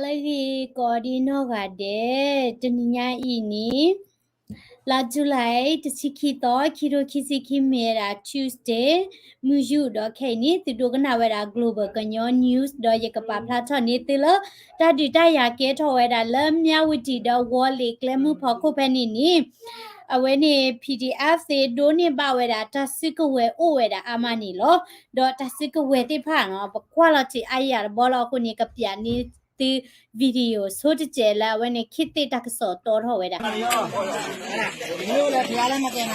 လၢဂ့ၤကိးဒံနီၢ်ဂၤဒဲး, တနံၤညါအံၤန့ၣ် လါ July တဆံခံသီ ခံထိခံဆံခံ မ့ၢ်ဝဲဒၣ် Tuesday မုၢ်ယူာ်ဒီးခဲအံၤန့ၣ် သုဒိကနၣ်ဝဲဒၣ် Global ကညီ News ဒီးယကပာ်ဖျါထီၣ်န့ၢ်သုလၢ တၢ်ဒုးတၢ်ယၤကဲထီၣ်ဝဲဒၣ်လၢ မြဝတီ ဒီးဝီၤလ့ၤ ကျဲမုၢ်ဖီခိၣ်ဖဲန့ၣ်န့ၣ် အဝဲန့ၣ် P D F သ့ၣ်ဒိးန့ၢ်ဘၣ်ဝဲဒၣ်တၢ်စုကဝဲၤအိၣ်ဝဲဒၣ်အါမးန့ၣ်လီၤ. ဒီးတၢ်စုကဝဲၤသ့ၣ်တဖၣ်နီၤ ပကွၢ်လီၤထံးအါယၤတဘျီလီၤအဃိန့ၣ် ကပျးန့ၢ်သု video ဆိတစဲးလၢအဝဲန့ၣ် ခေတ်သစ် တၢ်ကစီၣ်တီထီၣ်ဝဲဒၣ် မ့ၢ်အီၤလဲၣ် ပံၢ်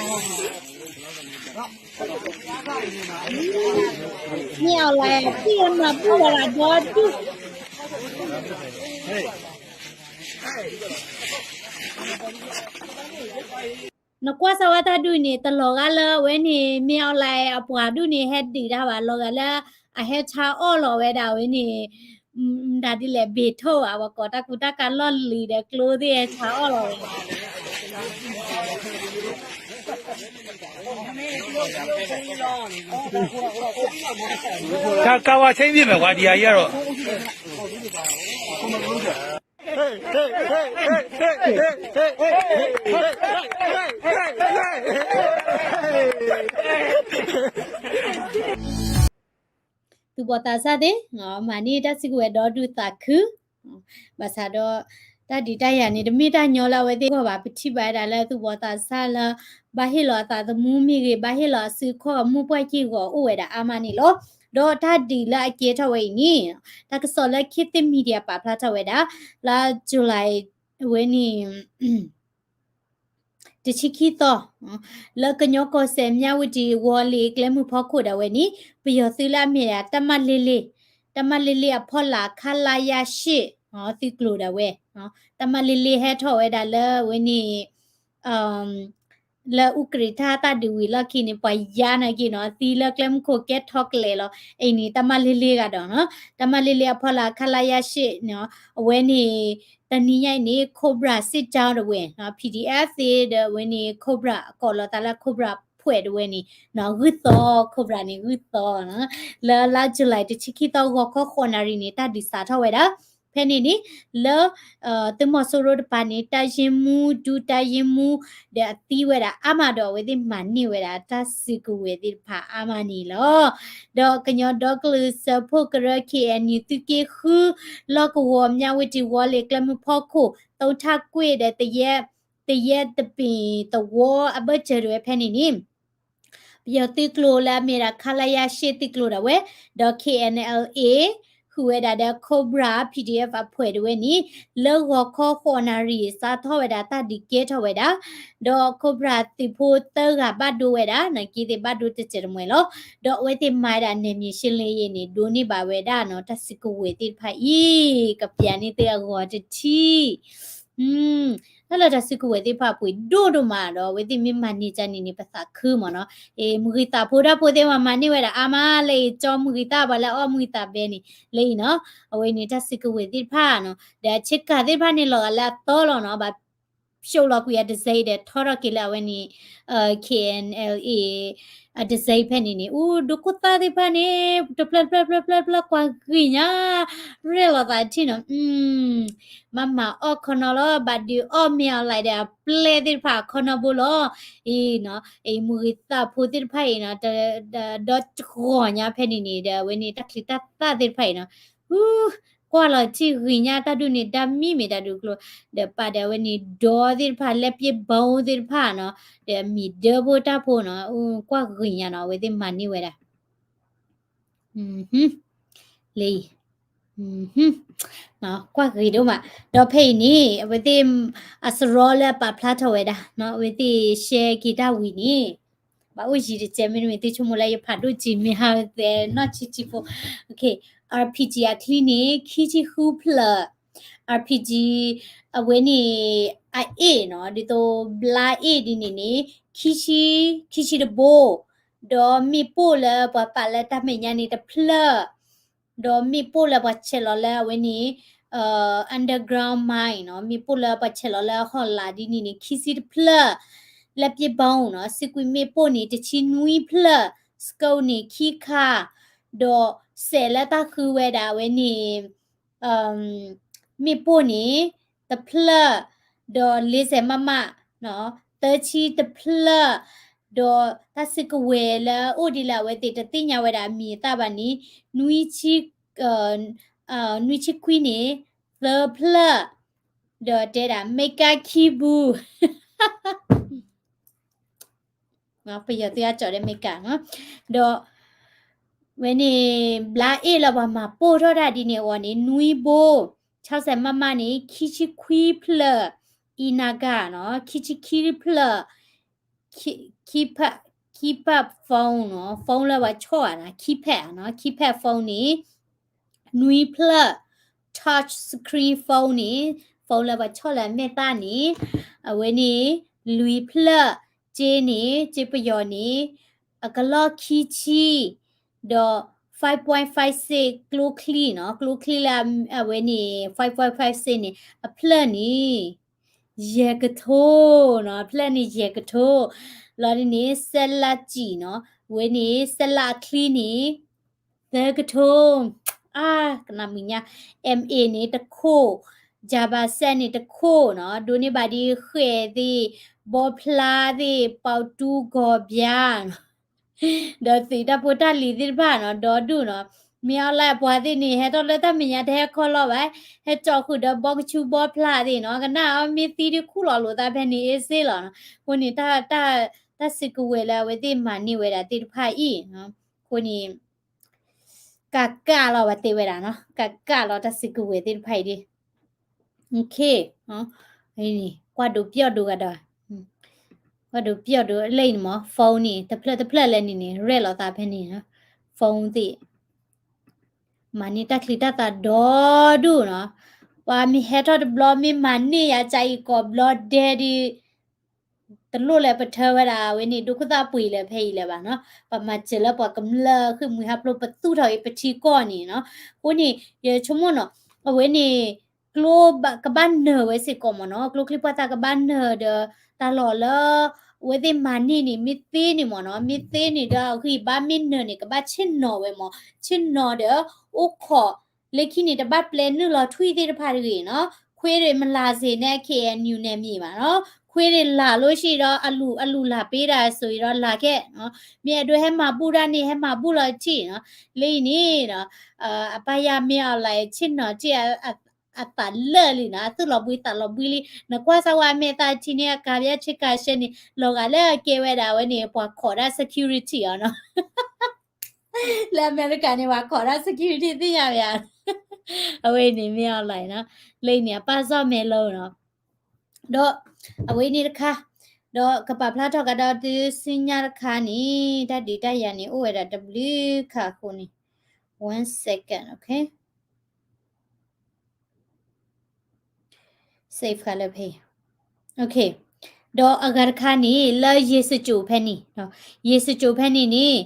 အမၤဘူၣ်ဝဲဒၣ်ဒီဒူၣ် နကွၢ်စၢၤဝဲတၢ်ဒုးန့ၣ် တလီၤဂာ်လၢအဝဲန့ၣ် မ့ၢ်အီၤလဲၣ် အပှၤဒုးန့ၣ် ဟဲဒုးတၢ်ဘၣ် လီၤဂာ်လၢ အဟဲဆါအီၣ်လီၤဝဲဒၣ်အဝဲန့ၣ် မတၤဒ်လဲၣ် ဘ့ၣ်ထိၣ်ဧါ ပှၤကိးတၢ်ကူတၢ်ကၤလီၢ်လံၤဒီးကျိသ့ၣ်ဟဲဆါအီၣ်လီၤဝဲ က ကဝါဆဲမ့ၢ်မ့ၢ်ဝါဒံးအယဲၢ်ဒီး သူၣ်ဘီၣ်သးစၢ်သ့ၣ် မၤန့ၢ်တၢ်စုကဝဲၤဒီဒူၣ်သးခု ဘၣ်ဆၣ်ဒီး တၢ်ဒုးတၢ်ယၤန့ၣ် တမ့ၢ်တၢ်ညီလၢအဝဲသ့ၣ်ဂီၢ်ဘၣ် ပထံၣ်ဘၣ်ဝဲဒၣ်လၢသူၣ်ဘီၣ်သးစၢ်လၢ ဘၣ်ဟ့ၣ်လီၤအသးသမူမ့ၢ်ဂ့ၤ ဘၣ်ဟ့ၣ်လီၤအစုအခီၣ်အမူၣ်ပှၢ်က့ၢ်ဂီၤအိၣ်ဝဲဒၣ်အါမးန့ၣ်လီၤ. ဒီးတၢ်ဒုးလၢအကဲထီၣ်ဝဲအံၤန့ၣ် တၢ်ကစီၣ်လၢ ခေတ်သစ် Media ပာ်ဖျါထီၣ်ဝဲဒၣ် လါ July အဝဲန့ၣ် တဆံခံသီ လၢကညီကီၢ်စဲၣ် မြဝတီ ဝီၤလ့ၤ ကျဲမုၢ်ဖီခိၣ်ဒၣ်ဝဲန့ၣ် ပယီၤသုးလၢအမ့ၢ်ဒၣ် တပ်မ လေးလေး, တပ်မ လေးလေး အဖီလာ် ခလရ ရှစ် သုးကျိၤဒၣ်ဝဲ တပ်မ လေးလေး ဟဲထီၣ်ဝဲဒၣ်လၢအဝဲန့ၣ် လၢအူကရ့းထၢ်တၢ်ဒုးဝံၤလီၢ်ခံန့ၣ် ပှၤယါနာ်က့နီၤ သံလၢကျဲမုၢ်ခိၣ်ကဲထီၣ်ကျဲၤလီၤ. အံၤန့ၣ် တပ်မ လေးလေး ဂၤဒီးနီၤ တပ်မ လေးလေး အဖီလာ် ခလရ ရှစ် အဝဲန့ၣ် တနံၤညါအံၤန့ၣ် Cobra စစ်ကြောင်း ဒၣ်ဝဲ PDF သ့ၣ်ဒီးအဝဲန့ၣ် Cobra ကိးလီၤသးလၢ Cobra ဖှဲးဒၣ်ဝဲန့ၣ် ဂုၢ်သီ Cobra န့ၣ် ဂုၢ်သီ လၢလါ July တဆံခံသီ ဂီၤခီဃိးနၣ်ရံၣ်န့ၣ် တၢ်ဒုးစးထီၣ်ဝဲဒၣ် ဖဲန့ၣ်န့ၣ် လၢ သုးမီၤစိရိၤတပၤန့ၣ် တပ်ရင်းမှူး ဒုတပ်ရင်းမှူး ဒီးအသံဝဲဒၣ်အါမးဒီး အဝဲသ့ၣ်မၤန့ၢ်ဝဲဒၣ် တၢ်စုကဝဲၤသ့ၣ်တဖၣ်အါမးန့ၣ်လီၤ. ဒီးကညီဒီကလုာ်စၢဖှိၣ်ကရၢ KNU သုးက့ဃု လီၢ်ကဝီၤ မြဝတီ ဝီၤလ့ၤ ကျဲမုၢ်ဖီခိၣ် သုးထၢ်ကွ့ၢ်ဒီး သယဲတပ့ၤသဝီအဘၢၣ်စၢၤဒၣ်ဝဲဖဲန့ၣ်န့ၣ် ပယီၤသုးကျိၤလၢအမ့ၢ်ဒၣ် ခလရ ရှစ် သုးကျိၤဒၣ်ဝဲ ဒီး KNLA ဃုာ်ဝဲဒၣ်ဒီး Cobra PDF အဖှဲးဒၣ်ဝဲန့ၣ် လၢဂီၤခီဃိးနၣ်ရံၣ် စးထီၣ်ဝဲဒၣ်တၢ်ဒုးကဲထီၣ်ဝဲဒၣ် ဒီး Cobra သုးဖိသၢဂၤဘၣ်ဒိဝဲဒၣ် နာ်က့သ့ၣ်ဘၣ်ဒိတစဲးတမှဲၤလီၤ. ဒီးအဝဲသ့ၣ်မၤဝဲဒၣ် နယ်မြေရှင်းလင်းရေး န့ၣ် ဒိးန့ၢ်ဘၣ်ဝဲဒၣ်နီၤ တၢ်စုကဝဲၤသ့ၣ်တဖၣ်အံၤ ကပျးန့ၢ်သုအဂီၢ်တထံၣ် တၢ်လၢတၢ်စုကဝဲၤသ့ၣ်တဖၣ်ပှ့ၤဒိၣ်ဒိၣ်မးဒီး အဝဲသ့ၣ်မ့ၢ်မၤန့ၢ်ကန့ၣ်န့ၣ် ပသးခုမးနီၤ. မုၢ်ဂံၢ်သးဖိတၢ်ဖိသ့ၣ်မၤမၤန့ၢ်ဝဲဒၣ်အါမး လၢအံၤကၠီမုၢ်ဂံၢ်သး ပှၤလၢအီၣ်မုၢ်ဂံၢ်သးဘဲန့ၣ် လၢအံၤနီၤ အဝဲန့ၣ်တၢ်စုကဝဲၤသ့ၣ်တဖၣ်နီၤ ဒီးအဆ့ကၤသ့ၣ်တဖၣ်န့ၣ် လီၤဂာ်လၢအသီလီၤနီၤ ဘၣ် ဖျိးလီၤကွံာ်အတစဲးအံၤဒီး ထီထီၣ်က့ၤလၢအဝဲန့ၣ် KNLA အတစဲးအံၤဖဲန့ၣ်န့ၣ် အိၣ် ဒိခိၣ်သၣ်သ့ၣ်တဖၣ်န့ၣ် တဖျၢၣ်တဖျၢၣ်တဖျၢၣ်တဖျၢၣ်တဖျၢၣ် ကွၢ်ဂ့ၤညါ ရဲၣ်လီၤသးထံၣ်နီၤ မၤမၤအီၣ်ခီနီၤလီၤ ဘၣ်ဒုးအီၣ်မ့ၢ်အီၤလၢဒီး အပျဲၢ်သ့ၣ်တဖၣ်အခီနီၤဘိလီၤ အံၤနီၤ အံၤမုၢ်ဂံၢ်သးဖိသ့ၣ်တဖၣ်အံၤနီၤ ဒီးတဂီၤညါဖဲန့ၣ်န့ၣ် ဒီးအဝဲန့ၣ်တၢ်ချံတၢ်သၣ်သ့ၣ်တဖၣ်အံၤနီၤ ကွၢ်လီၤထံဂ့ၤညါ တၢ်ဒုးန့ၣ် ဒၣ်မံမ့ၢ်တၢ်ဒုးကျိၤ ဒီးပာ်ဒီးအဝဲန့ၣ် ဒီသ့ၣ်တဖၣ် လက်ပစ်ဗုံး သ့ၣ်တဖၣ်နီၤ ဒီးမံၤဒၢဖိတၢ်ဖိနီၤ ကွၢ်ဂ့ၤညါနီၤ အဝဲသ့ၣ်မၤန့ၢ်ဝဲဒၣ် လၢ ကွၢ်ဂ့ၤဒိၣ်မး ဒီးဖဲအံၤန့ၣ် အဝဲသ့ၣ် အစရီလၢအပာ်ဖျါထီၣ်ဝဲဒၣ် အဝဲသ့ၣ်ရှဲက့ၤတၢ်ဝံၤန့ၣ် ဘၣ်အိၣ်ယံၤတစဲး မ့တမ့ၢ်သုဆိကမိၣ်လၢယဖးဒိၣ်စံးမ့ၢ်ဟါသဲနီၢ်ဆံးဆံးဖိ RPG အချံန့ၣ် ခံဆံဃုဖျၢၣ် RPG အဝဲန့ၣ် အအ့ၣ်နီၤ ဒ်သိး ဘျါအ့ၣ်ဒ်န့ၣ်န့ၣ် ခံဆံ ခံဆံတဘိ ဒီးမ့ၣ်ပိၢ်လၢပှၤပာ်လၢတၢ်မဲာ်ညါန့ၣ်တဖျၢၣ် ဒီးမ့ၣ်ပိၢ်လၢပှၤဆဲးလီၤလၢအဝဲန့ၣ် underground mine နီၤ မ့ၣ်ပိၢ်လၢပှၤဆဲးလီၤလၢဟီၣ်လာ်ဒ်န့ၣ်န့ၣ် ခံဆံတဖျၢၣ် လက်ပစ်ဗုံးနီၤ စံးကွံာ်မ့ၣ်ပိၢ်န့ၣ် တဆံနွံဖျၢၣ် scope န့ၣ် ခံခါ ဒီးစဲးလၢတၢ်ဃုဝဲဒၣ်အဝဲန့ၣ် မ့ၣ်ပိၢ်န့ၣ် တဖျၢၣ်, ဒီး laser မးမး, သၢဆံတဖျၢၣ်, ဒီးတၢ်စုကဝဲၤလၢအအိၣ်ဒ်လၢအဝဲသ့ၣ်တသ့ၣ်ညါဝဲဒၣ်အမံၤအသၣ်ဘၣ်န့ၣ် နွံဆံခွံန့ၣ် သၢဖျၢၣ်, ဒီးတဲဒၣ် မ့ၢ်ကၢ်ခံဘူ ပယီၤသုအကၠီၣ်ဒ်မ့ၢ်ကၢ်နီၤ, ဒီး ဝဲန့ၣ် ဘျါအ့ၣ်လၢပှၤမၤပိၢ်ထီၣ်တၢ်ဒ်န့ၣ်အဂီၢ်န့ၣ် နွံဘိ, ဆီဆဲးမးမးန့ၣ် ခံဆံခွံဖျၢၣ်, အံနၤကၢ်နီၤ ခံဆံခံဖျၢၣ်, keypad phone နီၤ phone လၢပှၤဆီၣ်ဧါနီၤ keypad နီၤ keypad phone န့ၣ် နွံဖျၢၣ်, touch screen phone န့ၣ် phone လၢပှၤဆီၣ်လၢအမဲာ်သၣ်န့ၣ် အဝဲန့ၣ် လွံၢ်ဖျၢၣ်, စ့န့ၣ် စ့ပယီၤန့ၣ် အကလီၢ်ခံဆံ, ဒီး five point five six ကျိချံနီၤ ကျိချံလၢအဝဲန့ၣ် five point five six န့ၣ် အဖျၢၣ်န့ၣ် ယဲၢ်ကထိနီၤ အဖျၢၣ်န့ၣ်ယဲၢ်ကထိ, လီၤဒ်န့ၣ် စဲးလးစံာ်နီၤ ဝဲန့ၣ်စဲးလးအချံန့ၣ် သၢကထိ, အါ ကနၣ်မုာ်ညါ, MA န့ၣ်တခိၣ်, ကၠၤဘၣ်စဲးန့ၣ်တခိၣ်နီၤ ဒိးန့ၢ်ဘၣ်ဒ်ဃဲၣ်သ့ၣ်, ဘီဖျါသ့ၣ်, ပီတူဂီၤဘျါနီၤ ဒီးသုးတၢ်ဖိတၢ်လံၤသ့ၣ်တဖၣ်နီၤ ဒီဒူၣ်နီၤ, မ့ၢ်အီၤလၢအပှၤသ့ၣ်န့ၣ် ဟဲထီၣ်လၢတၢ်မဲာ်ညါတဟဲခီလီၤဘၣ်, ဟဲကၠီဃုာ်ဒီးဘီကဆူဘီဖျါသ့ၣ်နီၤ ကနၣ်အီၤမ့ၢ်သံဒ်ခူၣ်လီၤလိာ်သးဖဲန့ၣ်အ့စ့လီၤနီၤ, အဃိန့ၣ် တၢ်စုကဝဲၤလၢအဝဲသ့ၣ်မၤန့ၢ်ဝဲဒၣ်သ့ၣ်တဖၣ်အံၤ, အဃိန့ၣ် ကးကးလီၤဝဲသ့ၣ်ဝဲဒၣ်နီၤ ကးကးလီၤတၢ်စုကဝဲၤသ့ၣ်တဖၣ်အံၤဒ် ကွၢ်ဒိးပျီၢ်ဒိးဂၤဒီး, ကွၢ်ဒိးပျီၢ်ဒိးလၢအံၤန့ၣ်မ့ၢ် phone န့ၣ် တဖျၢၣ်တဖျၢၣ်လၢန့ၣ်န့ၣ် ရဲၣ်လီၤသးဖဲန့ၣ်, phone သ့ၣ် မၤန့ၢ်တၢ်ချံတၢ်သၣ်ဒီဒူၣ်နီၤ, ပှၤမ့ၢ်ဟဲထီၣ်တဘျီ မ့ၢ်မၤန့ၢ်ယၤကၢအံၤကိးဘျီဒဲဒ် တလိၣ်လၢပထၢဝဲဒၣ်ဝဲန့ၣ် ဒိခိၣ်သၣ်ပှ့ၤလၢဖဲအံၤလၢၤဘၣ်နီၤ, ပမၤစၢၤလၢပှၤကမျၢၢ်ဃ့ၢ်မှံဟးဖျိး ပသူၣ်ထီၣ်အံၤပထံကီၢ်န့ၣ်နီၤ, အဃိန့ၣ် ယဆိကမိၣ်နီၤ, အဝဲန့ၣ် ကျိကဘၣ်နၢၤဝဲစ့ၢ်ကီးမ့ၢ်နီၤ, ကျိချံပှၢ်သၣ်ကဘၣ်နၢၤဒီး တၢ်လီၢ်လၢ အဝဲသ့ၣ်မၤန့ၢ်န့ၣ် မ့ၢ်သ့န့ၣ်မ့ၢ်နီၤ, မ့ၢ်သ့န့ၣ်ဒီးအဂံၢ်ဘါမ့ၢ်နၢၤန့ၣ် ကဘၣ်ဆ့ၣ်နီၤဝဲမ့ၢ်, ဆ့ၣ်နီၤဒီး အိၣ်ခိး လၢခံန့ၣ် တဘၣ်ပျဲနုာ်လီၤထွံၣ်သ့ၣ်တဖၣ်တဂ့ၤနီၤ, ခွ့ဒ့ၣ်မလၤစ့ၣ်န့ၣ် KNU န့ၣ်မ့ၢ်ဘၣ်နီၤ, ခွ့ဒ့ၣ်လၤလိၤဆံဒီး အလူၢ်လၤပ့ၤဒၣ်စိၤအံၤဒီးလၤခဲနီၤ, မ့ၢ်အဲၣ်ဒိးဟဲမၤဘူၣ်တၢ်န့ၣ် ဟဲမၤဘူၣ်လီၤထံၣ်နီၤ, လၢအံၤန့ၣ်နီၤ, အပၢ်ယၢ်မ့ၢ်အီၤလၢဆ့ၣ်နီၤထံၣ် အသးလၢာ်လံနီၤ, အသူၣ်လီၤဘှံးသးလီၤဘှံးလံ, နကွၢ်စၢ်ဝဲအမဲာ်သၣ်ထံန့ၣ် အကၤဘၣ်ဆ့ကၤဆဲန့ၣ် လီၤဂာ်လၢအကဲဝဲဒၣ်ဝဲန့ၣ် ပှၤခိးဒၣ် security အီၤနီၤ လၢအမဲရကၤန့ၣ် ပှၤခိးဒၣ် security သ့ၣ်ညါဝဲဧါ, အဝဲအံၤန့ၣ်မ့ၢ်အီၤလၢနီၤ, လၢအံၤန့ၣ် အပၢ်စီၣ်မဲာ်လီၤနီၤ, ဒီးအဝဲအံၤန့ၣ်တခါ, ဒီးကပာ်ဖျါထီၣ်ကဒီးသုဆူညါတခါန့ၣ် တၢ်ဒုးတၢ်ယၤန့ၣ် အိၣ်ဝဲဒၣ်တဘျုးခါအဃိန့ၣ်, one second, okay. save ဃာ်လၢဖဲအံၤ, okay. ဒီးအဂၤတခါန့ၣ် လၢယ့ၣ်စကၠိၣ်ဖဲန့ၣ်, ယ့ၣ်စကၠိၣ်ဖဲန့ၣ်န့ၣ်,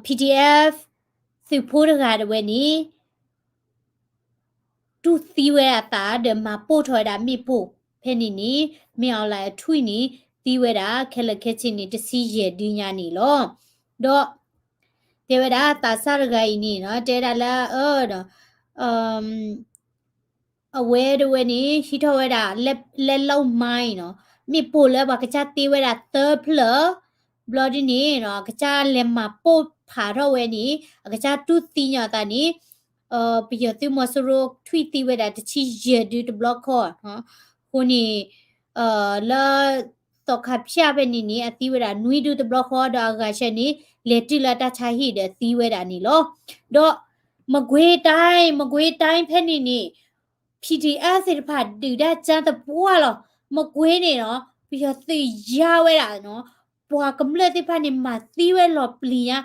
PDF သုးဖိတဂၤတဝဲန့ၣ် တူၢ်သံဝဲဒၣ်အသးဒီးမၤပိၢ်ထီၣ်ဝဲဒၣ်မ့ၣ်ပိၢ်ဖဲန့ၣ်န့ၣ်, မ့ၢ်အီၤလၢအထွံၣ်န့ၣ် သံဝဲဒၣ်ခဲလၢာ်ခဲဆ့န့ၣ် တဆံယဲၢ်ဒုညါန့ၣ်လီၤ. ဒီး တဲဝဲဒၣ်သးစၢ်တဂၤအံၤန့ၣ်နီၤ, တဲဝဲဒၣ်လၢ အဝဲတဝဲန့ၣ် ဟံးထီၣ်ဝဲဒၣ် lead line နီၤ, မ့ၣ်ပိၢ်လၢပှၤကစၢ်သ့ဝဲဒၣ်သၢဖျၢၣ်, ဘျီဒ်န့ၣ်နီၤ အကစၢ်လဲၤမၤပိၢ်ဖးထီၣ်ဝဲန့ၣ် အကစၢ်တူၢ်သံညီအသးန့ၣ် ပယီၤသုးမီၤစိရိၤထွံၣ်သံဝဲဒၣ်တဆံယဲၢ်ဒုတဘျီဃီ, အဃိန့ၣ် လၢ သီခါဖၠၣ်ဖဲန့ၣ်န့ၣ် အသံဝဲဒၣ်နွံဒုတဘျီဃီ ဒီးအဂၤဆၢန့ၣ် လဲၤတုၤလၢတၢ်ဆါဟံၣ်ဒီးသံဝဲဒၣ်န့ၣ်လီၤ. ဒီး မကွေးတိုင်း, မကွေးတိုင်း ဖဲန့ၣ်န့ၣ် PDF သ့ၣ်တဖၣ်ဒုးတၢ်ကၢသပှၢ်လီၤ. မကွေးန့ၣ်နီၤ ပယီၤသုးယါဝဲဒၣ်နီၤ, ပှၤကမျၢၢ်သ့ၣ်တဖၣ်န့ၣ် မၤသံဝဲလီၤပျံၤညါ,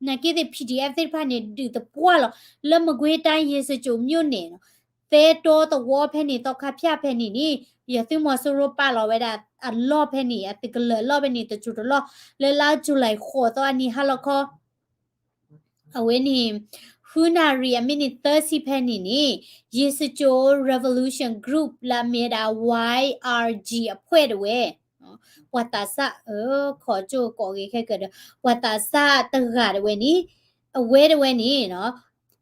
နာ်က့သ့ၣ် PDF သ့ၣ်တဖၣ်န့ၣ် ဒုးသပှၢ်လီၤ. လၢမကွေးတိုင်း ရေစကြိုမြို့နယ်နီၤ သဲတီသဝီဖဲန့ၣ် သီခါဖၠၣ်ဖဲန့ၣ်န့ၣ် ပယီၤသုးမီၤစိရိၤပာ်လီၤဝဲဒၣ်အလီၢ်ဖဲန့ၣ် အသုးကလၢၤအလီၢ်ဖဲန့ၣ် တစိၤတလီၢ် လၢလါ July ဃိးသီအနံၤဟါလီၤခီ အဝဲန့ၣ် ဃုနၣ်ရံၣ်အမံးနံးသၢဆံဖဲန့ၣ်န့ၣ် ရေစကြို Revolution Group လၢအမ့ၢ်ဝဲဒၣ် Y R G အဖွဲ့တဝဲ ပှၤသးစၢ် ခီၣ်ကၠိကိးဂ့ၤခဲကၢၤဒီး ပှၤသးစၢ်တဂၤတဝဲန့ၣ် အဝဲတဝဲန့ၣ်နီၤ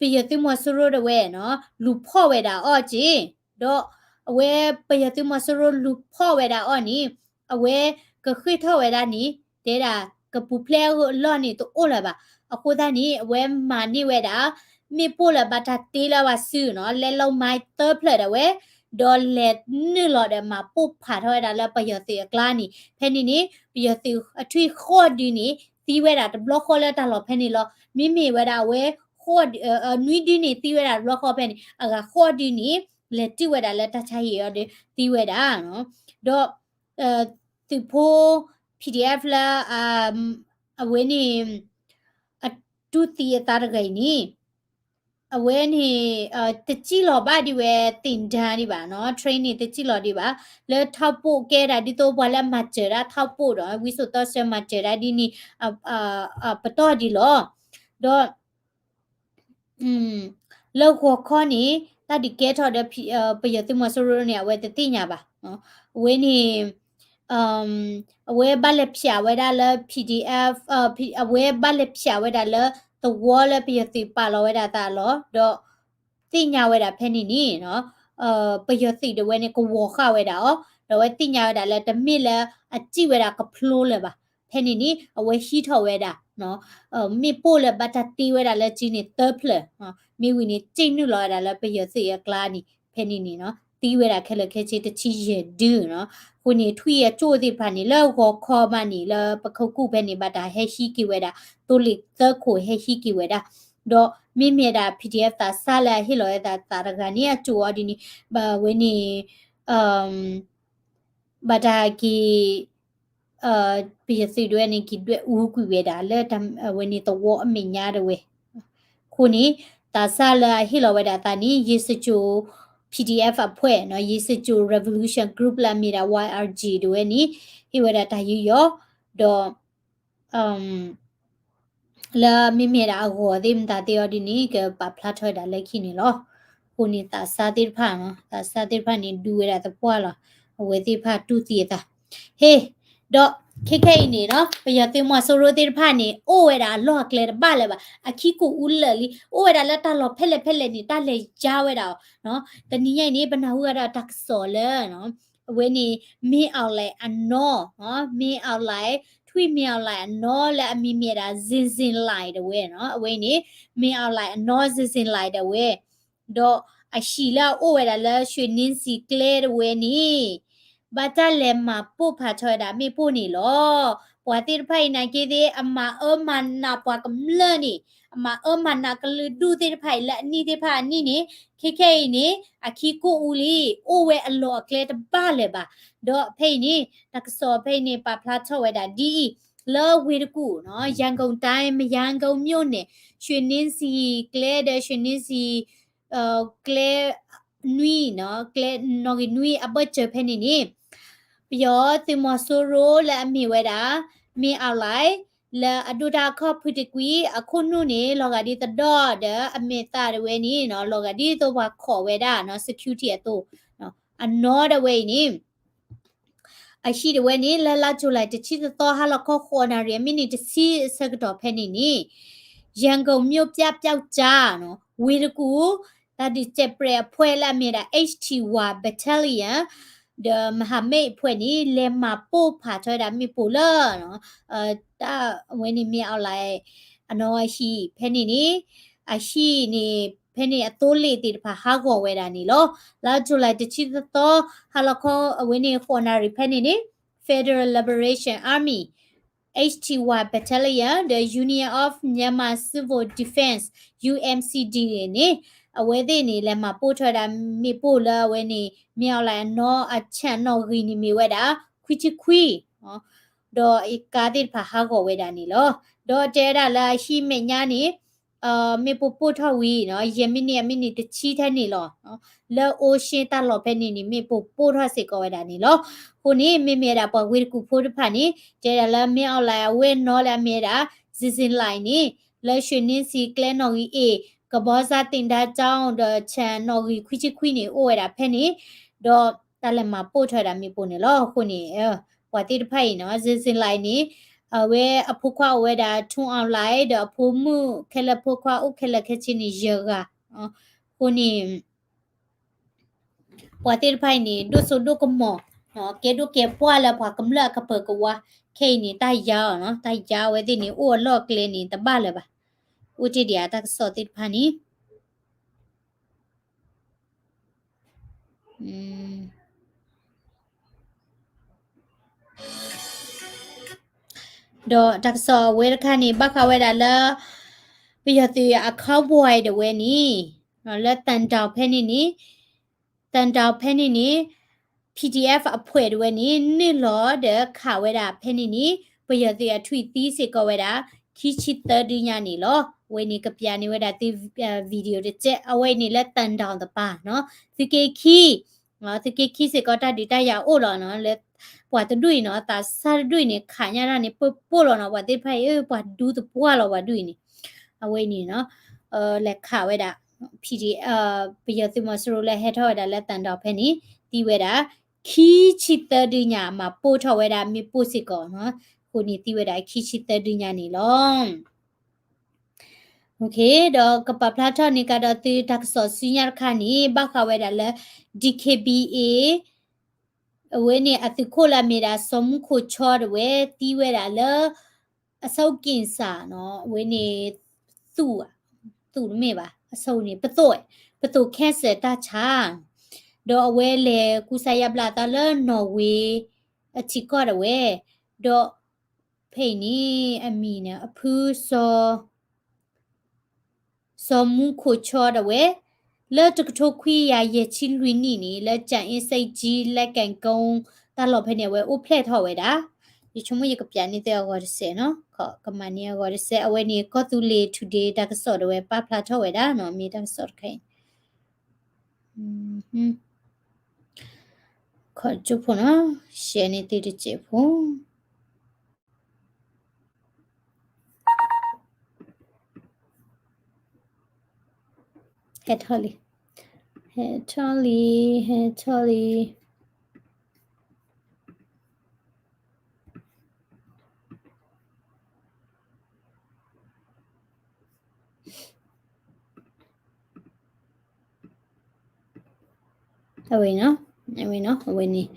ပယီၤသုးမီၤစိရိၤဒၣ်ဝဲနီၤ လူၤဖီၣ်ဝဲဒၣ်အီၤက့ၢ်, ဒီးအဝဲပယီၤသုးမီၤစိရိၤလူၤဖီၣ်ဝဲဒၣ်အီၤန့ၣ် အဝဲကဃ့ၢ်ထီၣ်ဝဲဒၣ်န့ၣ် တဲဒၣ်ကပူၤဖျဲးအလီၢ်န့ၣ်တအိၣ်လၢၤဘၣ်. အဃိသတးန့ၣ် အဝဲမၤန့ၢ်ဝဲဒၣ် မ့ၣ်ပိၢ်လၢဘၣ်တၢ်တ့လၢအဝဲစုနီၤ လဲၤလီၤမၤသၢဖျၢၣ်ဒၣ်ဝဲ ဒီးလဲၤနုာ်လီၤဒီးမၤပိၢ်ဖးထီၣ်ဝဲဒၣ်လၢပယီၤသုးအကျါန့ၣ် ဖဲန့ၣ်န့ၣ် ပယီၤသုးအထွံၣ်ဃီဒုန့ၣ် သံဝဲဒၣ်တဘျီဃီလၢတၢ်လီၢ်ဖဲန့ၣ်လီၤ. မ့မ့ၢ်ဝဲဒၣ်အဝဲ နွံဒုန့ၣ် သံဝဲဒၣ်တဘျီဃီဖဲန့ၣ် အဂၤဃီဒုန့ၣ် လဲၤတုၤဝဲဒၣ်လၢတၢ်ဆါဟံၣ်အီၤဒီးသံဝဲဒၣ် ဒီး သုးဖိ PDF လၢ အဝဲန့ၣ် အတူၢ်သံအသးတဂၤအံၤန့ၣ် အဝဲန့ၣ် တစံၣ်လီၤဘၣ်ဒံးဝဲ သ့ၣ်ဒါဒံးဘၣ်နီၤ train န့ၣ် တစံၣ်လီၤဒံးဘၣ် လၢထောက်ပို့ကဲဒၣ်ဒ်သိးပှၤလၢမၤစၢၤဒၣ်ထောက်ပို့ဒီး ဝံစိာ်သီစၢၤမၤစၢၤဒၣ်ဒ်န့ၣ် ပတီၢ်ဒံးလီၤ. ဒီး လၢဂီၤခီန့ၣ် တၢ်ဒုးကဲထီၣ်ဒီး ပယီၤသုးမီၤစိရိၤန့ၣ် အဝဲတသ့ၣ်ညါဘၣ်. အဝဲန့ၣ် အဝဲဘၣ်လဲၤဖျိးဝဲဒၣ်လၢ PDF အဝဲဘၣ်လဲၤဖျိးဝဲဒၣ်လၢသဝီလၢပယီၤသုးပာ်လီၤဝဲဒၣ်အသးလီၤ. ဒီးသ့ၣ်ညါဝဲဒၣ်ဖဲန့ၣ်န့ၣ် ပယီၤသုးဒၣ်ဝဲန့ၣ်ကဝီၤဃာ်ဝဲဒၣ်အီၤ ဒီးအဝဲသ့ၣ်ညါဝဲဒၣ်လၢတမ့ၢ်လၢအစံၣ်ဝဲဒၣ်ကဖျိလၢၤဘၣ်. ဖဲန့ၣ်န့ၣ် အဝဲဟံးထီၣ်ဝဲဒၣ် မ့ၣ်ပိၢ်လၢဘၣ်တၢ်တ့ဝဲဒၣ်လၢစုန့ၣ်သၢဖျၢၣ်, မ့ၢ်ဝံၤန့ၣ် စ့ၣ်နုာ်လီၤဝဲဒၣ်လၢပယီၤသုးအကျါန့ၣ် ဖဲန့ၣ်န့ၣ် သံဝဲဒၣ်ခဲလၢာ်ခဲဆ့တဆံယဲၢ်ဒုနီၤ. အဃိန့ၣ် ထွံၣ်အကၠိၣ်သ့ၣ်တဖၣ်န့ၣ် လၢဂီၤခီမးန့ၣ် လၢပခိၣ်ကူၣ်ဖဲန့ၣ် ဘၣ်တၢ်ဟဲဟံးက့ၤဝဲဒၣ် သိလ့ၣ်သၢခိၣ်ဟဲဟံးက့ၤဝဲဒၣ်, ဒီးမ့မ့ၢ်ဒၣ် PDF သးစၢ်လၢအဟ့ၣ်လီၤဝဲဒၣ်သးတဂၤန့ၣ် အစိၣ်အီၤဒ်န့ၣ် ဘၣ်ဝဲန့ၣ် ဘၣ်တၢ်က့ၤ ပယီၤသုးဒၣ်ဝဲန့ၣ် က့ၤဒွဲၣ်အူကွံာ်ဝဲဒၣ်လၢအဝဲန့ၣ်သဝီအမဲာ်ညါဒၣ်ဝဲ. အဃိန့ၣ် သးစၢ်လၢအဟ့ၣ်လီၤဝဲဒၣ်သးန့ၣ် ယ့စကၠိၤ PDF အဖှဲၣ်နီၤ ယ့စကၠိၤ Revolution Group လၢအမ့ၢ်ဒၣ် YRG ဒၣ်ဝဲန့ၣ် ဟ့ၣ်ဝဲဒၣ်တၢ်ယူးယီၣ် ဒီး လၢမ့မ့ၢ်ဒၣ်အဂီၢ်သ့ၣ်မတၤသ့ၣ်အီၤဒ်န့ၣ် ကပာ်ဖျါထီၣ်ဝဲဒၣ်လၢခံန့ၣ်လီၤ. အဃိန့ၣ်သးစၢ်သ့ၣ်တဖၣ်နီၤ သးစၢ်သ့ၣ်တဖၣ်န့ၣ် ဒူဝဲဒၣ်သပှၢ်လီၤ. အဝဲသ့ၣ်တဖၣ်တူၢ်သံအသး ဟ့ၣ် ဒီးခဲခဲအံၤန့ၣ်နီၤ ပယီၤသုးမီၤစိရိၤသ့ၣ်တဖၣ်န့ၣ် အိၣ်ဝဲဒၣ်အလီၢ်အကျဲတဘၣ်လၢၤဘၣ် အခံကိာ်အူလၢာ်လံ အိၣ်ဝဲဒၣ်လၢတၢ်လီၢ်ဖဲလဲၣ်ဖဲလဲၣ်န့ၣ် တၢ်လဲၤယါဝဲဒၣ်အီၤ တနံၤညါအံၤန့ၣ် ပနၢ်ဟူဂၤဒီးတၢ်ကစီၣ်လၢ အဝဲန့ၣ် မင်းအောင်လှိုင် အနီၢ် မင်းအောင်လှိုင် ထွံၣ် မင်းအောင်လှိုင် အနီၢ်လၢအမံၤမ့ၢ်ဒၣ် Zheng Zheng Lai ဒၣ်ဝဲနီၤ အဝဲန့ၣ် မင်းအောင်လှိုင် အနီၢ် Zheng Zheng Lai ဒၣ်ဝဲ ဒီးအဟံၣ်လၢအအိၣ်ဝဲဒၣ်လၢ ရွှေနင်းဆီ ကျဲဒၣ်ဝဲန့ၣ် ဘၣ်တၢ်လဲၤမၤပိၢ်ဖးထီၣ်ဝဲဒၣ်မ့ၣ်ပိၢ်န့ၣ်လီၤ. ပှၤသ့ၣ်တဖၣ်အံၤနာ်က့သ့ၣ် အမၤအၢမၤနးပှၤကမျၢၢ်န့ၣ် အမၤအၢမၤနးကလုာ်ဒူၣ်သ့ၣ်တဖၣ်အံၤလၢအနံၣ်သ့ၣ်တဖၣ်အနံၣ်န့ၣ် ခဲခဲအံၤန့ၣ် အခံကိာ်အူလံ အိၣ်ဝဲအလီၢ်အကျဲတဘၣ်လၢၤဘၣ်. ဒီးဖဲအံၤန့ၣ် တၢ်ကစီၣ်ဖဲအံၤန့ၣ် ပာ်ဖျါထီၣ်ဝဲဒၣ်ဒ်အံၤ လၢဝ့ၢ်တကူၣ်နီၤ ရန်ကုန်တိုင်း မရမ်းကုန်းမြို့နယ် ရွှေနင်းဆီ ကျဲဒီး ရွှေနင်းဆီ ကျဲ နွံနီၤ ကျဲနီၣ်ဂံၢ်နွံအဘၢၣ်စၢၤဖဲန့ၣ်န့ၣ် ပယီၤသုးမီၤစိရိၤလၢအမ့ၢ်ဝဲဒၣ် မင်းအောင်လှိုင် လၢအဒိၣ်တၢ်အခီၣ်ဖုတကွံ အခိၣ်နူာ်န့ၣ် လီၤဂာ်ဒ်သဒီၣ်ဒီး အမဲာ်သၣ်ဒၣ်ဝဲန့ၣ်နီၤ လီၤဂာ်ဒ်သိးပှၤခိးဝဲဒၣ်နီၤ security အသိး အနီၢ်ဒၣ်ဝဲအံၤန့ၣ် အဟံၣ်ဒၣ်ဝဲန့ၣ် လၢလါကၠူၤလံ တဆံတသီ ဟါလီၤခီဃိးနၣ်ရံၣ် အမံးနံးတဆံအဆၢကတီၢ်ဖဲန့ၣ်န့ၣ် ရန်ကုန်မြို့ ပျောက်ကျားနီၤ ဝ့ၢ်တကူၣ် တၢ်ဒုးစဲးပြဲးအဖှဲၣ်လၢအမ့ၢ်ဒၣ် H T Y Battalion ဒီး မဟာမိတ် အဖှဲၣ်န့ၣ် လဲၤမၤပိၢ်ဖးထီၣ်ဝဲဒၣ်မ့ၣ်ပိၢ်လၢ တၢ်အဝဲန့ၣ် မင်းအောင်လှိုင် အနီၢ်အဟံၣ်ဖဲန့ၣ်န့ၣ် အဟံၣ်န့ၣ် ဖဲန့ၣ်အသိလ့ၣ်သ့ၣ်တဖၣ်ဟးဂီၤဝဲဒၣ်န့ၣ်လီၤ. လါကၠူၤလံ တဆံတသီ ဟါလီၤခီအဝဲန့ၣ် ဃိးနၣ်ရံၣ်ဖဲန့ၣ်န့ၣ် Federal Liberation Army H T Y Battalion ဒီး Union of Myanmar Civil Defense U M C D န့ၣ် အဝဲသ့ၣ်န့ၣ် လဲၤမၤပိၢ်ထီၣ်ဝဲဒၣ်မ့ၣ်ပိၢ်လၢအဝဲန့ၣ် မင်းအောင်လှိုင် အနီၢ်အဆၣ်နီၣ်ဂံၢ်န့ၣ်မ့ၢ်ဝဲဒၣ် ခွံဆံခွံ ဒီးအကါသ့ၣ်တဖၣ်ဟးဂီၤဝဲဒၣ်န့ၣ်လီၤ. ဒီးတဲဝဲဒၣ်လၢအဟံၣ်မဲာ်ညါန့ၣ် မ့ၣ်ပိၢ်ပိၢ်ထီၣ်ဝံၤနီၤ ယဲၢ်မံးနံး အမံးနံးတဆံထဲန့ၣ်လီၤ. လၢ ocean တၢ်လီၢ်ဖဲန့ၣ်န့ၣ် မ့ၣ်ပိၢ်ပိၢ်ထီၣ်စ့ၢ်ကီးဝဲဒၣ်န့ၣ်လီၤ. အဃိန့ၣ် မ့မ့ၢ်ဒၣ်ပှၤဝ့ၢ်တကူၣ်ဖိတဖၣ်န့ၣ် တဲဒၣ်လၢ မင်းအောင်လှိုင် အဝဲနီၢ်လၢအမ့ၢ်ဝဲဒၣ် Zheng Zheng Lai န့ၣ် လၢ ရွှေနင်းဆီ ကျဲနီၣ်ဂံၢ်အ့ၣ် ကဘီစါ သင်္ဃန်းကျောင်း ဒီး ဆၣ်နီၣ်ဂံၢ်ခွံဆံခွံန့ၣ် အိၣ်ဝဲဒၣ်ဖဲန့ၣ် ဒီးတၢ်လဲၤမၤပိၢ်ထီၣ်ဝဲဒၣ်မ့ၣ်ပိၢ်န့ၣ်လီၤ. အဃိန့ၣ် ပှၤသ့ၣ်တဖၣ်အံၤနီၤ Zheng Zheng Lai န့ၣ် အဝဲအဖိခွါအိၣ်ဝဲဒၣ် ထူအီၣ်လၢ် ဒီးအဖိမုၣ်ခဲလၢာ်ဖိခွါအိၣ်ခဲလၢာ်ခဲဆ့န့ၣ် ယဲၢ်ဂၤ. အဃိန့ၣ် ပှၤသ့ၣ်တဖၣ်အံၤန့ၣ် ဒိၣ်စိဒိၣ်ကမီၤ, ကဲဒိၣ်ကဲပှၢ်လၢပှၤကမျၢၢ်အကပၢၤကဝါ, ခဲအံၤန့ၣ် တၢ်ယါအီၤနီၤ, တၢ်ယါအဝဲသ့ၣ်န့ၣ် အိၣ်အလီၢ်အကျဲန့ၣ် တဘၣ်လၢၤဘၣ်. အိၣ်တ့ၢ်ဒံးအတၢ်ကစီၣ်သ့ၣ်တဖၣ်န့ၣ် ဒီးတၢ်ကစီၣ်အဝဲတခါန့ၣ် ဘၣ်ဃးဝဲဒၣ်လၢ ပယီၤသုးအ convoy ဒၣ်ဝဲန့ၣ် လၢ သံတောင် ဖဲန့ၣ်န့ၣ်, သံတောင် ဖဲန့ၣ်န့ၣ် PDF အဖှဲးဒၣ်ဝဲန့ၣ် နုာ်လီၤဒီးခးဝဲဒၣ်ဖဲန့ၣ်န့ၣ် ပယီၤသုးအထွံၣ်သံစ့ၢ်ကီးဝဲဒၣ် ခံဆံသၢဒုညါန့ၣ်လီၤ. အဝဲန့ၣ်ကပျးန့ၢ်ဝဲဒၣ်သု video တစဲး အဝဲန့ၣ်လၢ သံတောင် တပၤနီၤ, သုးက့ခံ သုးက့ခံစ့ၢ်ကီးတၢ်ဒုးတၢ်ယၤအိၣ်လီၤနီၤ, လၢပှၤတဒူၣ်အံၤနီၤ သးစၢ်တဒူၣ်အံၤန့ၣ် ခးညါတၢ်န့ၣ် ပိၢ်ပိၢ်လီၤနီၤ, ပှၤသ့ၣ်တဖၣ်အံၤ ပှၤဒူသပှၢ်လီၤ ပှၤဒူၣ်အံၤန့ၣ်, အဝဲန့ၣ်နီၤ လဲၤခးဝဲဒၣ် PDF ပယီၤသုးမီၤစိရိၤလၢဟဲထီၣ်ဝဲဒၣ်လၢ သံတောင် ဖဲန့ၣ် သံဝဲဒၣ် ခံဆံသၢဒုညါ မၤပိၢ်ထီၣ်ဝဲဒၣ်မ့ၣ်ပိၢ်စ့ၢ်ကီးနီၤ, အဃိန့ၣ်သံဝဲဒၣ်ခံဆံသၢဒုညါန့ၣ်လီၤ. ဒီးကပာ်ဖျါထီၣ်န့ၢ်ကဒီးသုတၢ်ကစီၣ်ဆူညါတခါန့ၣ် ဘၣ်ဃးဝဲဒၣ်လၢ DKBA အဝဲန့ၣ်အသုးခိၣ်လၢအမ့ၢ်ဒၣ် စီၤမူခိၣ်ဆီ ဒၣ်ဝဲ သံဝဲဒၣ်လၢ အဆၢက့ၤစၢ်နီၤ, အဝဲန့ၣ် သူၣ်, သူၣ်တမ့ၢ်ဘၣ်, အဆၢန့ၣ် ပသိၣ်, ပသိၣ် cancer တၢ်ဆါ, ဒီးအဝဲလဲၤကူစါယါဘျါအသးလၢ နီၣ်ဝ့ အထံကီၢ်ဒၣ်ဝဲ, ဒီးဖဲအံၤန့ၣ် အမံၤန့ၣ် အဖုစီၤ စီၤမူခိၣ်ဆီ ဒၣ်ဝဲ လၢတကထိခွံကယၤယဲၢ်ဆံလွံၢ်နံၣ်န့ၣ် လၢ ကြာအင်းဆိပ်ကြီး လၢကၠဲကီ တၢ်လီၢ်ဖဲန့ၣ် အဝဲအိၣ်ဖျဲၣ်ထီၣ်ဝဲဒၣ်, ယဆိကမိၣ်ယကပျးန့ၢ်သုအဂီၢ်တစဲးနီၤ, ကမၤန့ၢ်အဂီၢ်တစဲး, အဝဲန့ၣ် ကီၢ်သူလ့ၤ Today တၢ်ကစီၣ်ဒၣ်ဝဲပာ်ဖျါထီၣ်ဝဲဒၣ်နီၤ, မ့ၢ်တၢ်ကစီၣ်တခါအံၤ ခီၣ်ကၠိဖိနီၤ, share န့ၢ်သုတစဲးဖိ ဟဲထီၣ်လံ, ဟဲထီၣ်လံ, ဟဲထီၣ်လံ. အဝဲနီၤ, အဝဲနီၤ, အဝဲန့ၣ်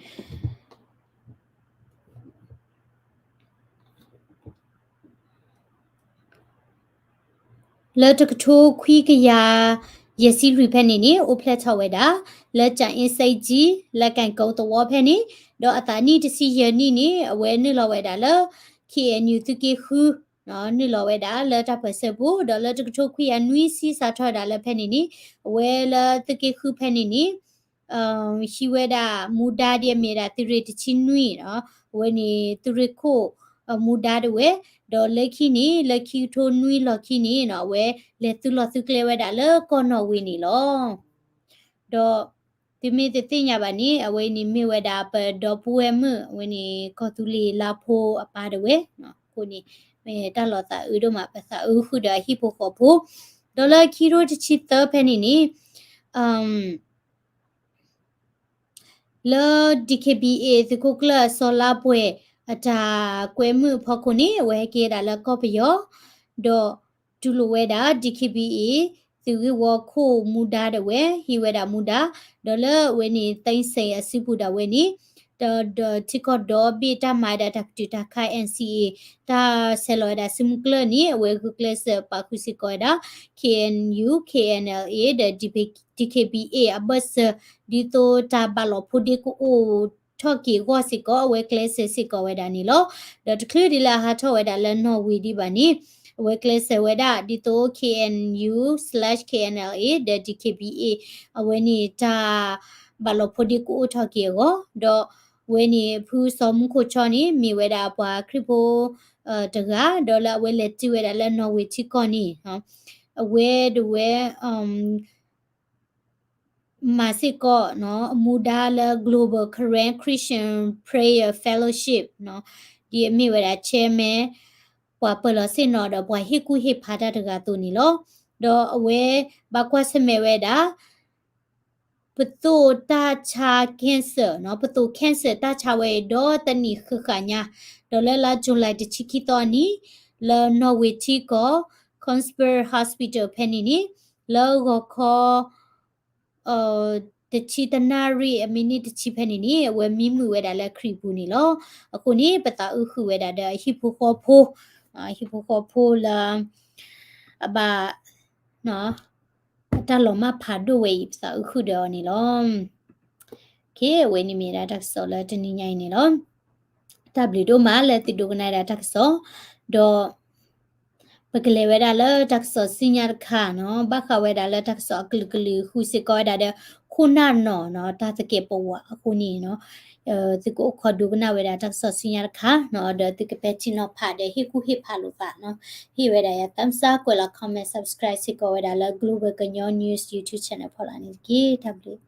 လၢတကထိခွံကယၤယဲၢ်ဆံလွံၢ်ဖဲန့ၣ်န့ၣ် အိၣ်ဖျဲၣ်ထီၣ်ဝဲဒၣ် လၢ ကြာအင်းဆိပ်ကြီး လၢကၠဲကီသဝီဖဲန့ၣ်, ဒီးအသးနံၣ်တဆံယဲၢ်နံၣ်န့ၣ် အဝဲနုာ်လီၤဝဲဒၣ်လၢ KNU သုးက့ဃု, နုာ်လီၤဝဲဒၣ်လၢတၢ်ပၢၢ်ဆၢပူၤ, ဒီးလၢတကထိခွံကယၤနွံဆံစးထီၣ်ဝဲဒၣ်လၢဖဲန့ၣ်န့ၣ် အဝဲလၢသုးက့ဃုဖဲန့ၣ်န့ၣ် ဟံးဝဲဒၣ်မူဒါဒ်အမ့ၢ်ဒၣ်သုးရ့ၣ်တဆံနွံနီၤ, အဝဲန့ၣ်သုးရ့ၣ်ခိၣ်မူဒါဒၣ်ဝဲ, ဒီးလၢခံန့ၣ် လၢခံကထိနွံလီၢ်ခံန့ၣ်နီၤ အဝဲလဲၤသုးလီၢ်သုးကျဲဝဲဒၣ်လၢကီၢ်နီၣ်ဝ့ၤန့ၣ်လီၤ. ဒီးသုမ့ၢ်တသ့ၣ်ညါဘၣ်န့ၣ် အဝဲန့ၣ်မ့ၢ်ဝဲဒၣ်ပဒီပုၢ်ဝဲၢ်မုၣ် အဝဲန့ၣ်ကီၢ်သူလ့ၤလါဖိအပၢ်ဒၣ်ဝဲ, အဃိန့ၣ် မ့ၢ်တၢ်လီၤသးအုးဒိၣ်မး ပသးအုးဃုာ်ဒီးအဟံၣ်ဖိဃီဖိ, ဒီးလၢခံကထိတဆံသၢဖဲန့ၣ်န့ၣ် လၢ DKBA သုးခိၣ်ကျၢၢ်စီၤလါပှဲၤအတၢ်ကွဲမုာ်အဖီခိၣ်န့ၣ် အဝဲဟဲက့ၤဝဲဒၣ်လၢကီၢ်ပယီၤ, ဒီးတူၢ်လိာ်ဝဲဒၣ် DKBA သုးဂ့ၢ်ဝီခိၣ်မူဒါဒၣ်ဝဲ ဟံးဝဲဒၣ်မူဒါ, ဒီးလၢအဝဲန့ၣ် သိမ်းဆည်း အစုပူၤဒၣ်ဝဲန့ၣ် ဒီး ဒီးထံကီၢ်ဒီဘ့ၣ်တၢ်မၤဝဲဒၣ်တၢ်ပတုာ်တၢ်ခး NCA တၢ်ဆဲးလီၤဝဲဒၣ်စုမုၢ်ကျၢၢ်န့ၣ် အဝဲဂုာ်ကျဲးစၢးပာ်ဃုာ်စ့ၢ်ကီးဝဲဒၣ် KNU KNLA ဒီး DKBA အဘၢၣ်စၢၤ ဒ်သိးတၢ်ဘၣ်လီၤဖိဒ့ကအိၣ်ထီၣ်က့ၤအဂီၢ်စ့ၢ်ကီး အဝဲကျဲးစၢးစ့ၢ်ကီးဝဲဒၣ်န့ၣ်လီၤ. ဒီးတချုးဒ်လၢအဟးထီၣ်ဝဲဒၣ်လၢနီၣ်ဝ့ၤဒံးဘၣ်န့ၣ် အဝဲကျဲးစၢးဝဲဒၣ်ဒ်သိး KNU slash KNLA ဒီး DKBA အဝဲန့ၣ်တၢ်ဘၣ်လီၤဖိဒ့ကအိၣ်ထီၣ်က့ၤအဂီၢ်, ဒီးအဝဲန့ၣ်ဖုစီၤမူခိၣ်ဆီန့ၣ် မ့ၢ်ဝဲဒၣ်ပှၤခရံာ်ဖိတဂၤ, ဒီးလၢအဝဲလဲၤတုၤဝဲဒၣ်လၢနီၣ်ဝ့ၤထံကီၢ်န့ၣ် အဝဲဒၣ်ဝဲ မၤစ့ၢ်ကီး အမူဒါလၢ Global Karen Christian Prayer Fellowship ဒ်အမ့ၢ်ဝဲဒၣ် chairman ပှၤပၢၤလီၢ်ဆ့ၣ်နီၤဒီးပှၤဟ့ၣ်ကူၣ်ဟ့ၣ်ဖးတၢ်တဂၤအသိးန့ၣ်လီၤ. ဒီးအဝဲဘၣ်ကွၢ်ဆၢၣ်မဲာ်ဝဲဒၣ် ပသိးတၢ်ဆါ cancer နီၤ, ပသိး cancer တၢ်ဆါဝဲအံၤဒီးတနံၣ်ဃၣ်ဃၣ်ညါ, ဒီးလၢလါ July တဆံခံသီအနံၤ, လၢနီၣ်ဝ့ၤထံကီၢ် Constable Hospital ဖဲန့ၣ်န့ၣ်, လၢဂီၤခီ တဆံတနၣ်ရံၣ်အမံးနံးတဆံဖဲန့ၣ်န့ၣ် အဝဲမံမုာ်ဝဲဒၣ်လၢခရံာ်ပူၤန့ၣ်လီၤ. အဃိန့ၣ် ပသးအုးဃုာ်ဝဲဒၣ်ဒီးအဟံၣ်ဖိဃီဖိ, ဟံၣ်ဖိဃီဖိလၢ အဘၣ် အတၢ်လီၤမၢ်ဖးဒိၣ်ဝဲအံၤ ပသးအုးဃုာ်ဒီးအီၤန့ၣ်လီၤ. အဝဲန့ၣ်မ့ၢ်ဒၣ်တၢ်ကစီၣ်လၢတနံၤညါအံၤန့ၣ်လီၤ. တၢ်ဘျုးဒိၣ်မးလၢသုဒိကနၣ်ဒၣ်တၢ်ကစီၣ်, ဒီး ပကလဲၤဝဲဒၣ်လၢတၢ်ကစီၣ်ဆူညါတခါနီၤ, ဘၣ်ဃးဝဲဒၣ်လၢတၢ်ကစီၣ်အကလုာ်ကလုာ် ဃုာ်စ့ၢ်ကီးဝဲဒၣ်ဒီး ခိၣ်နၢ်နီၢ်နီၤ တၢ်သကဲးပဝးအဃိန့ၣ်နီၤ, သုကအိၣ်ခိးဒိကနၣ်ဝဲဒၣ်တၢ်ကစီၣ်ဆူညါတခါနီၤ, ဒီးသုကပဲာ်ထံနီၤဖးဒီးဟ့ၣ်ကူၣ်ဟ့ၣ်ဖးလိာ်သးနီၤ, ဟ့ၣ်ဝဲဒၣ်ယၤ thumbs up ကွဲးလီၤ comment subscribe စ့ၢ်ကီးဝဲဒၣ်လၢ Global ကညီ News YouTube channel ဖီလာ်န့ၣ်တက့ၢ်. တၢ်ဘျုး